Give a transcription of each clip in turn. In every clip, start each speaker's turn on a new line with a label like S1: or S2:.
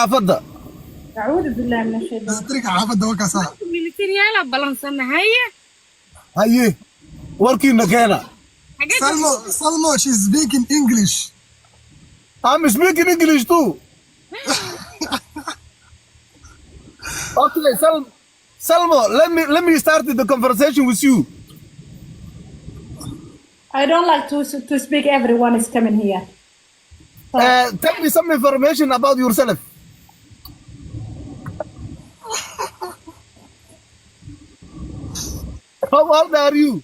S1: حافظة
S2: أعوذ بالله من الشيطان.
S3: استريك حافظة وكاسا.
S2: ملتين يلا بلانسنا هيا.
S1: هاي working again.
S3: Salmo, she's speaking English.
S1: I'm speaking English too. Okay, Salmo, let me start the conversation with you.
S2: I don't like to speak. Everyone is coming here.
S1: Tell me some information about yourself. How old are you?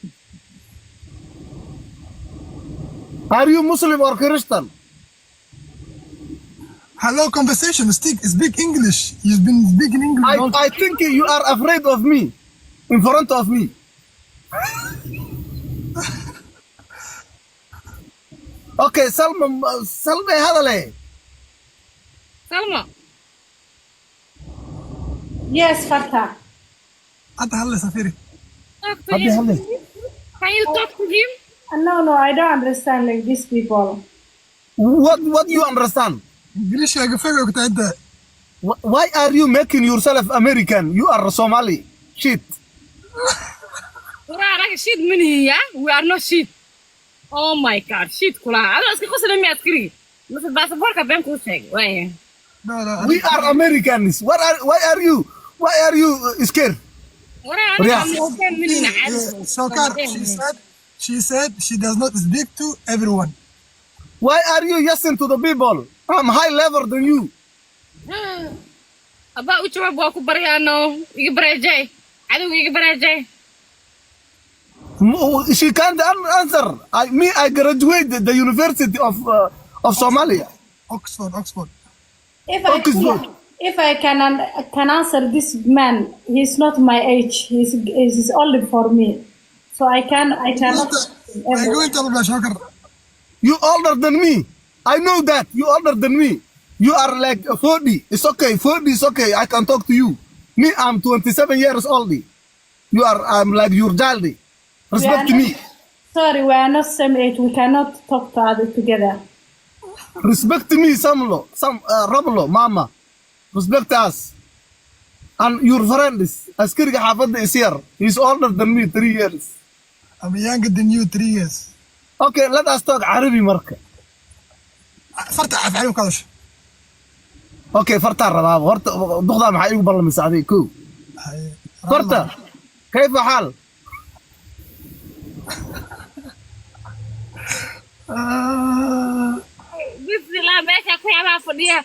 S1: Are you Muslim or Christian?
S3: Hello, conversation. Speak English. You've been speaking English.
S1: I think you are afraid of me, in front of me. Okay, Salma هذا ليه؟
S2: Salma. Yes, Farta.
S3: أنت هلا سفيري.
S1: هذي
S2: Can you talk to him? No, I don't understand like these people.
S1: What do you understand?
S3: English يا قفاق كنت أنت.
S1: Why are you making yourself American? You are Somali. Shit.
S2: Shit مني يا. We are not shit. Oh my God, shit كلها. أنا أسكت خسر مية أسكري. بس باسبور كبين كل شيء. وين؟
S3: No.
S1: We are Americans. Why are you scared?
S3: So she said she does not speak to everyone.
S1: Why are you listening to the people? I'm high level than you.
S2: Aba ucawa bawa aku beriano, igi berajai. Aduh igi berajai.
S1: She can't answer. I graduated the University of Somalia.
S3: Oxford.
S2: If I can answer this man, he's not my age. He's only for me, so I cannot.
S1: You older than me. I know that you older than me. You are like 40. It's okay. 40 is okay. I can talk to you. Me, I'm 27 years old. I'm like your child. Respect me.
S2: Sorry, we are not same age. We cannot talk to others together.
S1: Respect me, Ramlo, Mama. Respect us. And your friend is Askari Hafad is here. He's older than me 3 years.
S3: I'm younger than you 3 years.
S1: Okay, let us talk Arabic marka.
S3: فرت أفعله كذا.
S1: Okay, فرت الرباب. فرت ضغطة محيو بالله من سعدي كو. فرت كيف حال؟
S2: بسم الله بيك أخويا ما فضيها.